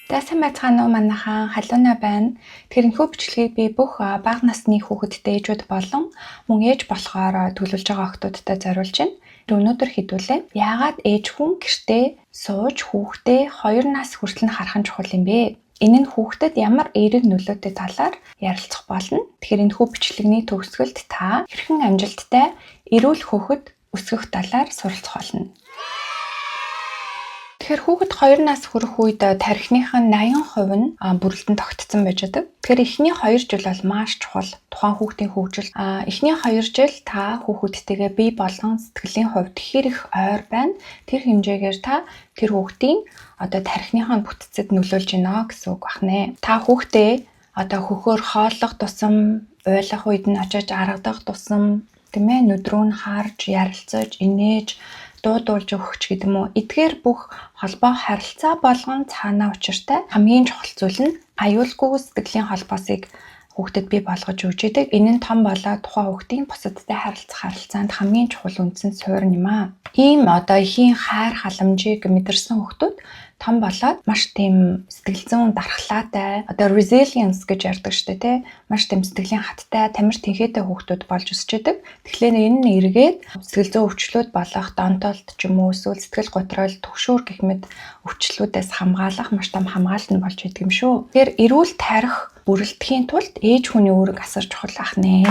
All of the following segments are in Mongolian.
За, сайн байцгаана уу, манайхан, Халууна байна. Тэгэхээр энэхүү бичлэгийг би бүх бага насны хүүхэдтэй ээжүүд болон мөн ээж болохоор төлөвлөж байгаа охидуудтай зориулж байна. Өнөөдөр хэдүүлээ. Яагаад ээж хүн гэртээ сууж хүүхдээ 2 нас хүртэл нь харах нь чухал юм бэ? Энэ нь хүүхдэд ямар эерэг нөлөөтэй талаар ярилцах болно. Тэгэхээр энэхүү бичлэгний төгсгөлд та хэрхэн амжилттай эрүүл хүүхэд өсгөх талаар суралцах болно. Тэгэхээр хүүхэд 2 нас хүрэх үед тархиных нь 80% нь бүрэлдэн тогтцсон байж байдаг. Тэгэхээр эхний 2 жил бол маш чухал тухайн хүүхдийн хөгжил. Эхний 2 жил та хүүхэдтэйгээ бие болон сэтгэлийн хувьд хэр их ойр байна, тэр хэмжээгээр та тэр хүүхдийн одоо тархиных нь бүтцэд нөлөөлж байна гэсэн үг байна. Та хүүхдээ одоо хөхөөр хооллох тусам, уйлах үед нь очиж аргадах тусам, тийм ээ, нүд рүү нь харж, ярилцаж, инээж, дуудуулж өгөх ч гэдэг юм уу. Эдгээр бүх холбоо харилцаа болгон цаанаа учиртай. Хамгийн чухал зүйл нь аюулгүй сэтгэлийн холбоосыг хүүхдэд бий болгож өгч идэг. Энэ нь том болоод тухайн хүүхдийн бусадтай харилцах харилцаанд хамгийн чухал үндсэн суурь юм аа. Ийм одоо эхийн хайр халамжийг мэдэрсэн хүүхдүүд том болоод маш тийм сэтгэл зүйн дархлаатай, одоо resilience гэж ярьдаг шүү дээ, тий. Маш тийм сэтгэлийн хаттай, тамир тэнхээтэй хүүхдүүд болж өсч идэг. Тэгэхээр энэ нь эргээд сэтгэл зүйн өвчлүүд болох донтолт ч юм уу, эсвэл сэтгэл готрол, түгшүүр гэх мэт өвчлүүдээс хамгаалах маш том хамгаалалт нь болж идэг юм шүү. Тэгэхээр эрүүл тарих бүрэлдэхийн тулд ээж хүний үүрэг асар чухал ах нэ.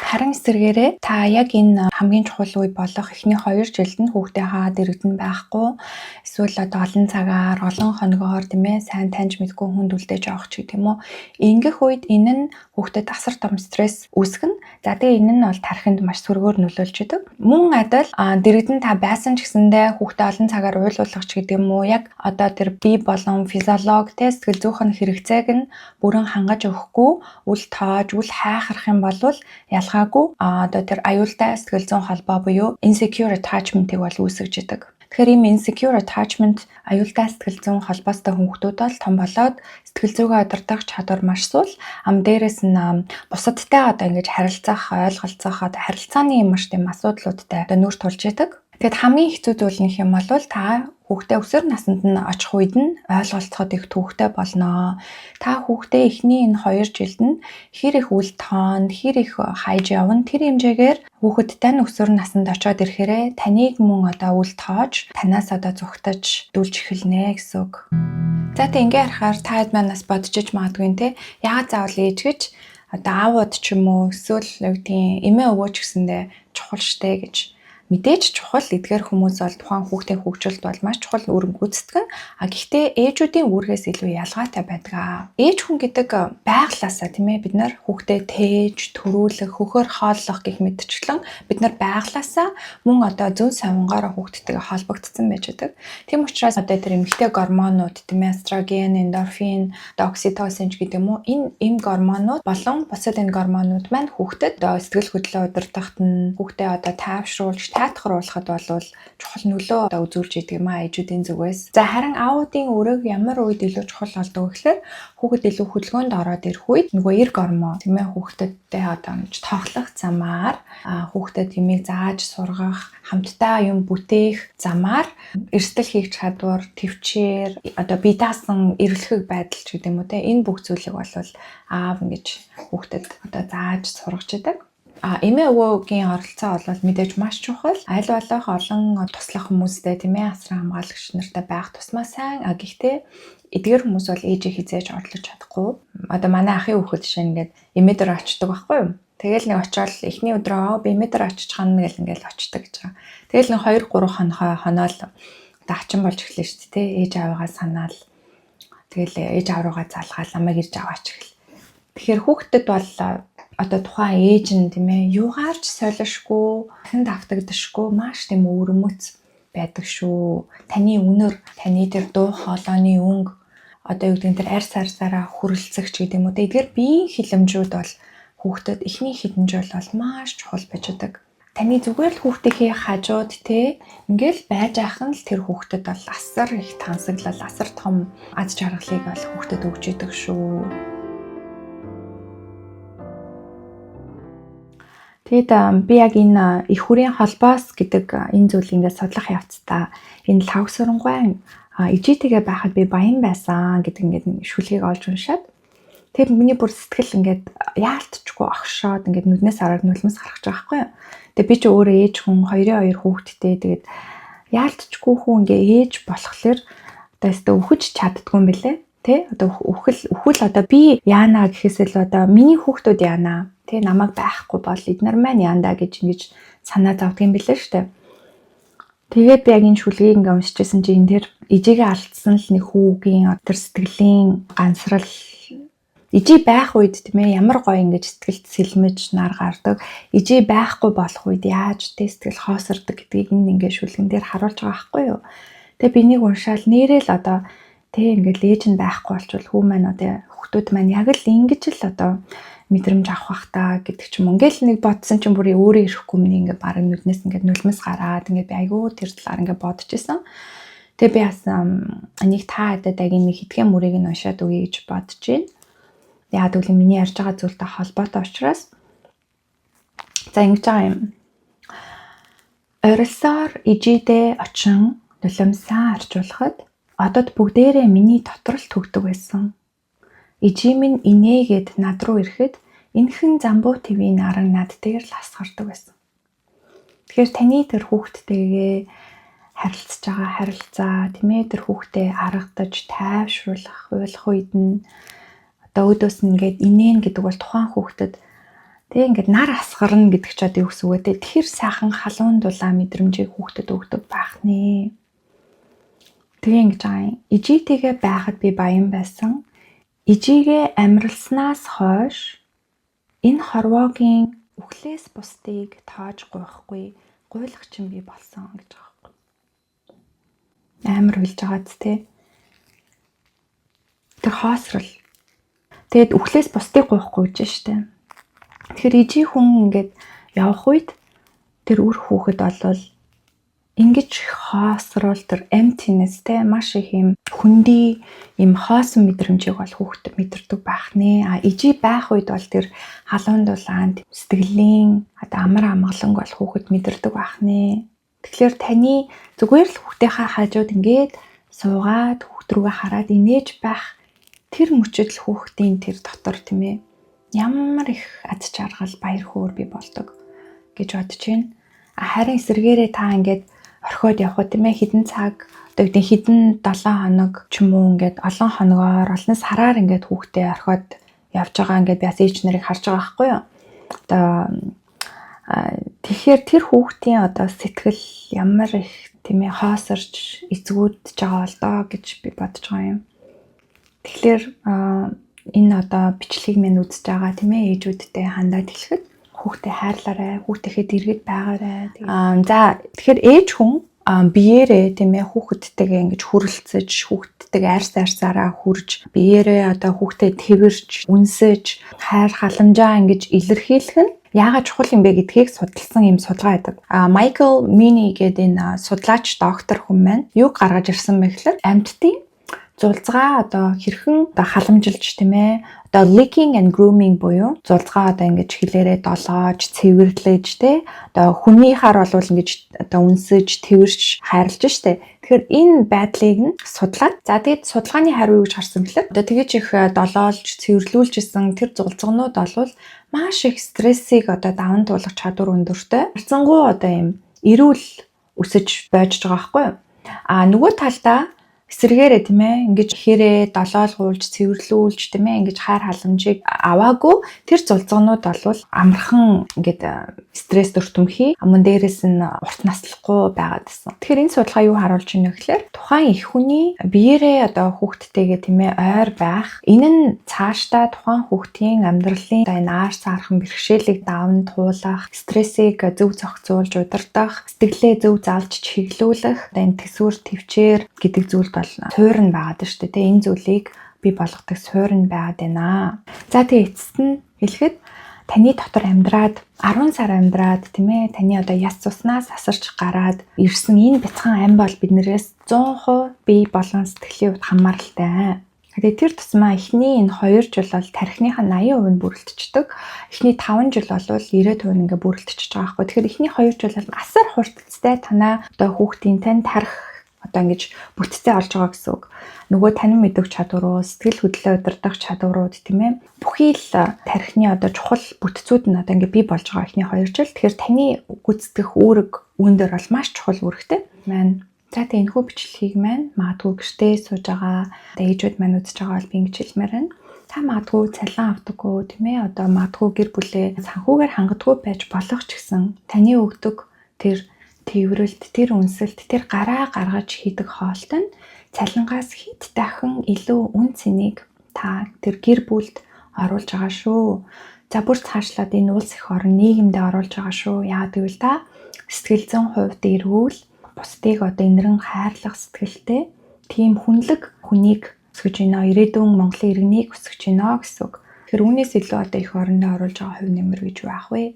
Харин эсэргээрээ та яг энэ хамгийн чухал үе болох эхний 2 жилд нь хүүхдээ хаад иргэдэн байхгүй, эсвэл одоо олон цагаар, олон хоногоор, тийм ээ, сайн таньж мэдгүй хүнд үлдээж авах ч гэдэг юм уу. Ингэх үед энэ нь хүүхдэд асар том стресс үүсгэнэ. За, тэгээ энэ нь бол тархинд маш сөргөөр нөлөөлж идэг. Мөн адил дэргэдэн та байсан ч гэсэндээ хүүхдээ олон цагаар уйлуулах ч гэдэг юм уу, яг одоо тэр бие болон физиологи, тэ, сэтгэл зүйн хэрэгцээг нь бүрэн хангаж өгөхгүй үл тоож, үл хайхрах юм бол ялгаагүй одоо тэр аюултай сэтгэл зүйн холбоо буюу insecure attachment-ыг бол үүсгэж идэг. Тэгэхээр ийм insecure attachment, аюултай сэтгэл зүйн холбоостой хүүхдүүд бол том болоод сэтгэл зүгээ удирдах чадвар маш сул. Дээрээс нь бусадтай одоо ингэж харилцах, ойлголцох, одоо харилцааны маш тийм асуудлуудтай одоо нүүр тулж идэг. Тэгэд хамгийн хэцүү зүйл нь юм бол та хүүхдээ өсвөр наснд нь очих үед нь ойлголцоход их төвөгтэй болно. Та хүүхдээ эхний энэ 2 жилд нь хэр их үл тоон, хэр их хайж явна, тэр хэмжээгээр хүүхэдтэй нь өсвөр наснд очиод ирэхээрээ таныг мөн одоо үл тоож, танаас одоо зүхтаж, дүлж эхэлнэ гэсэн үг. За, тэг ингээ харахаар та хэд манаас бодож магадгүй, те. Яагаад заавал ээж гэж, одоо аавууд ч юм уу, эсвэл юу гэдгийг эмээ өвөө ч гэсэндээ чухал штэ гэж. Мэдээж чухал, эдгээр хүмүүс бол тухайн хүүхдийн хөгжилд бол маш чухал үүрэг гүйцэтгэн. А гэхдээ ээжүүдийн үүргээс илүү ялгаатай байдаг. Ээж хүн гэдэг байглаасаа, тийм ээ, бид нар хүүхдээ тээж, төрүүлэх, хөхөр хооллох гэх мэтчлэн бид нар байглаасаа мөн одоо зөн совингоороо хүүхдтэйгээ холбогдсон байж байдаг. Тийм учраас одоо тэр эмэгтэй гормонууд, тийм ээ, эстроген, эндорфин, окситоцин ч гэдэг юм уу, энэ эм гормонууд болон бусад энэ гормонууд маань хүүхдэд одоо сэтгэл хөдлөлөө удирдахад нь, хүүхдээ одоо тайвшруулж, тайтгаруулахад бол чухал нөлөө одоо үзүүлж идэг юм а ээжүүдийн зүгээс. За, харин аавуудын үүрэг ямар үед илүү чухал болдог вэ гэхээр хүүхэд илүү хөдөлгөөнд ороод ирэх үед нөгөө эрг гормон, тийм ээ, хүүхэдтэй одоо ингэж тоглох замаар, хүүхдэд юмыг зааж сургах, хамтдаа юм бүтээх замаар эрсдэл хийх чадвар, тэвчээр, одоо бие даасан эрэлхэг байдал ч гэдэг юм уу, те, энэ бүх зүйлийг бол аав ингэж хүүхдэд одоо зааж сургаж идэг. А эмээ өвөөгийн оролцоо бол мэдээж маш чухал. Аль болох олон туслах хүмүүстэй, тийм ээ, асран хамгаалагч нартай байх тусмаа сайн. А гэхдээ эдгээр хүмүүс бол ээжийг хэзээ ч орлож чадахгүй. Одоо манай ахын хүүхэд жишээ ингээд эмээ дээр очдог байхгүй юу? Тэгэл нэг очиод эхний өдрөө би эмээ дээр очиж хана гэл ингээл очдог гэж байгаа. Тэгэл нэг 2 3 хонохоо хоноол одоо хачин болж эхлэв шүү дээ. Ээж аавыгаа санаал. Тэгэл ээж аав руугаа залгаал, намайг ирж аваач гэл. Тэгэхээр хүүхдэд бол одоо тухайн ээж нь, тийм ээ, юугаар ч солишгүй, дахин давтагдашгүй маш тийм өвөрмөц байдаг шүү. Таны үнэр, таны тэр дуу хоолойны өнгө, одоо юу гэдэг нь тэр арьс арьсаараа хүрэлцэх ч гэдэг юм уу. Эдгээр биеийн хилэмжүүд бол хүүхдэд эхний хэдэн жил бол маш чухал байж байдаг. Таны зүгээр л хүүхдийнхээ хажууд, те, ингээл байж ах нь л тэр хүүхдэд бол асар их тансаглал, асар том аз жаргалыг бол хүүхдэд өгч идэг шүү. Тэгэд би яг энэ эх хүрийн холбоос гэдэг энэ зүйлийг ингээд судлах явцдаа энэ лхагва Суранхуайн Ижитэйгээ байхад би баян байсан гэдэг ингээд шүлгийг олж уншаад, тэр миний бүр сэтгэл ингээд яалтчгүй огшоод, ингээд нүднээс хараад нулимс гарах гэж байгаа байхгүй юу. Тэгээ би чи өөрөө ээж хүн, хоёрын хоёр хүүхэдтэй, тэгээд яалтчгүй хүн ингээ ээж болохоор одоо өстө үхэж чаддгүй юм бэлээ. Тэ, одоо үхэл үхэл одоо би яана гэхээс илүү одоо миний хүүхдүүд яана, тэ, намайг байхгүй бол эднэр маань яандаа гэж ингэж санаа зовдөг юм бэлээ штэ. Тэгээд би яг энэ шүлгийг ингээ уншижсэн чинь энэ тэр ижигээ алдсан л нэг хүүгийн тэр сэтгэлийн гансрал, ижи байх үед, тийм ээ, ямар гоё ингэж сэтгэлд сэлмэж нар гардаг. Ижи байхгүй болох үед яаж тэ сэтгэл хоосордог гэдгийг энэ ингээ шүлгэн дээр харуулж байгаа байхгүй юу. Тэгээ би нэг уншаал нэрэл одоо тэ ингээл ээж нь байхгүй болчвол хүү маань, одоо хүүхдүүд маань яг л ингэж л одоо мэдрэмж авах бах та гэдэг ч юм. Ингээл нэг бодсон чинь бүр өөрөө ирэхгүй миний ингээ бараг нүднээс ингээ нулимс гараад, ингээ би айгүй тэр талаар ингээ бодож исэн. Тэгээ би бас энийг та хадад яг нэг хитгэн мөрийг нь уншаад өгье гэж бодож байна. Яг гэвэл миний ярьж байгаа зүйлтэй холбоотой учраас. За, ингэж байгаа юм. Орилсоор ижидээ очин нулимсаа арчуулахад одод бүгдээрээ миний дотор л төгдөг байсан. Ижи минь инээгээд над руу ирэхэд энхэн замбуу твийн наран над дээр л асгардаг байсан. Тэгэхээр таны тэр хүүхдтэйгээ харилцаж байгаа харилцаа, тийм ээ, тэр хүүхдээ аргадаж, тайвшруулах, уйлах үед нь одоо өөдөөс нь ингээд инээн гэдэг бол тухайн хүүхдэд тэг ингээд нар асгарна гэдэг ч одоо юу гэсэн үг вэ? Тэр сайхан халуун дулаан мэдрэмжийг хүүхдэд өгдөг байх нэ. Тэгээ ингэж байгаа юм. Ижитэйгээ байхад би баян байсан. Ижигээ амралснаас хойш энэ хорвоогийн үхлээс бусдыг тоож гуйхгүй гуйлах чинь би болсон гэж байгаа байхгүй. Амар хүлж байгаа ч те. Тэр хоосрол. Тэгээд үхлээс бусдыг гуйхгүй гэж штэ. Тэгэхээр ижи хүн ингээд явах үед тэр үр хүүхэд болвол ингэж хоосрол, тэр emptiness те, маш их юм хүндий юм хоосон мэдрэмжийг бол хүүхэд мэдэрдэг байх нэ. А ижи байх үед бол тэр халуун дулаан, сэтгэлийн одоо амар амгаланг бол хүүхэд мэдэрдэг байх нэ. Тэгэхээр таны зүгээр л хүүхдийнхаа хажууд ингээд суугаад, хүүхд рүүгээ хараад инээж байх тэр мөчөд л хүүхдийн тэр дотор, тийм ээ, ямар их аз жаргал, баяр хөөр бий болдог гэж бодож байна. Харин эсэргээрээ та ингээд орхиод явах, тийм ээ, хэдэн цаг, одоо гэдэг хэдэн 7 хоног ч юм уу, ингээд олон хоногоор, олон сараар ингээд хүүхдээ орхиод явж байгаа ингээд би бас ээж нарыг харж байгаа байхгүй юу. Одоо тэгэхээр тэр хүүхдийн одоо сэтгэл ямар их, тийм ээ, хоосорч эзгүүдж байгаа бол доо гэж би бодож байгаа юм. Тэгэхээр энэ одоо бичлэгийг минь үзэж байгаа, тийм ээ, ээжүүдтэй хандаад хэлэхэд хүүхдээ хайрлаарай, хүүхдийнхээ дэргэд байгаарай. Аа, за, тэгэхээр ээж хүн биеэрээ, тийм ээ, хүүхэдтэйгээ ингэж хүрэлцэж, хүүхэдтэйгээ арьс арьсаараа хүрж, биеэрээ одоо хүүхдэд тэрч, үнсэж, хайр халамжаа ингэж илэрхийлэх нь яагаад чухал юм бэ гэдгийг судалсан юм судалгаа байдаг. А Майкл Мини гэдэг энэ судлаач доктор хүн маань юу гаргаж ирсэн бэ гэхээр амьтдын зулзгаа одоо хэрхэн одоо халамжилж, тийм ээ, одоо licking and grooming буюу зулзгаа одоо ингэж хилээрээ долоож, цэвэрлэж, те, одоо хүнийхаар болвол ингэж одоо үнсэж, тэрч, хайрлаж штэ. Тэгэхээр энэ байдлыг нь судлаад, за, тэгээд судалгааны хариу юу гэж харсан гэхээр одоо тэгэж их долоолж, цэвэрлүүлж исэн тэр зулзгнууд болвол маш их стрессийг одоо даван туулах чадвар өндөртэй. Харьцангуй одоо юм эрүүл өсөж бойжж байгаа байхгүй юу? А нөгөө талдаа эсрэгээрээ, тийм ээ, ингэж хэрээ долоолгуулж, цэвэрлүүлж, тийм ээ, ингэж хайр халамжийг аваагүй тэр зулзгнууд болвол амархан ингээд стресс өртөмхий, мөн дээрэс нь урт наслахгүй байгаад байсан. Тэгэхээр энэ судалгаа юу харуулж байна вэ гэхээр тухайн эх хүний биеэрээ одоо хүүхдтэйгээ, тийм ээ, ойр байх энэ нь цаашдаа тухайн хүүхдийн амьдралын энэ аар саархан бэрхшээлийг даван туулах, стрессийг зөв зохицуулж удирдах, сэтгэлээ зөв залж чиглүүлэх, одоо энэ төсвөр төвчээр гэдэг зүйлд бол суурь нь байгаад шүү дээ. Тэгээ энэ зүйлийг бий болгодог суурь нь байгаад байна. За, тэгээ эцэст нь хэлэхэд таны дотор амьдраад, 10 сар амьдраад, тийм ээ, таны одоо яс цуснаас асарч гараад ирсэн энэ бяцхан ам бол биднээс 100% бие болон сэтгэлийн хувьд хамааралтай. Тэгээ тэр тусмаа эхний энэ 2 жил бол тархиныхаа 80% нь бүрэлдчихдэг. Эхний 5 жил бол 90% нь ингээ бүрэлдчихэж байгаа байхгүй. Тэгэхээр эхний 2 жил бол асар хурцтай танаа одоо хүүхдийн тань тархи Одоо ингэж бүтцээ олж байгаа гэсэн үг. Нөгөө танин мэдэх чадваруу, сэтгэл хөдлөлөө удирдах чадварууд, тийм ээ. Бүхий л тархины одоо чухал бүтцүүд нь одоо ингэ бий болж байгаа эхний 2 жил. Тэгэхээр таны гүйцэтгэх үүрэг үүн дээр бол маш чухал үүрэгтэй маань. За, тэгээ энэхүү бичлэгийг маань магадгүй гэртээ сууж байгаа одоо ээжүүд маань үзэж байгаа бол би ингэж хэлмээр байна. Та магадгүй цалин авдаггүй, тийм ээ, одоо магадгүй гэр бүлээ санхүүгээр хангадаггүй байж болох ч гэсэн таны өгдөг тэр тэврэлт, тэр үнсэлт, тэр гараа гаргаж хийдэг хоолт нь цалингаас хэд дахин илүү үнэ цэнийг та тэр гэр бүлд оруулж байгаа шүү. За, бүр цаашлаад энэ улс эх орон нийгэмдээ оруулж байгаа шүү. Яагаад гэвэл та сэтгэл зүйн хувьд эрүүл, бусдыг одоо энэрэн хайрлах сэтгэлтэй тийм хүнлэг хүнийг өсгөж байна. Ирээдүйн Монголын иргэнийг өсгөж байна гэсэн үг. Тэгэхээр үүнээс илүү одоо эх орондоо оруулж байгаа хувь нэмэр гэж байх вэ?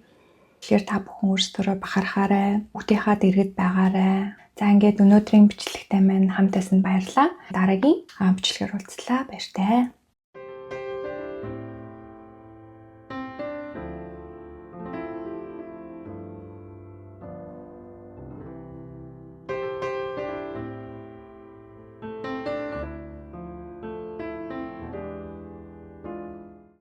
Тэгэхээр та бүхэн өөрсдөө бахархаарай, хүүхдийнхээ дэргэд байгаарай. За, ингээд өнөөдрийн бичлэгтэй маань хамт байсан баярлалаа. Дараагийн бичлэгээр уулзлаа. Баяртай.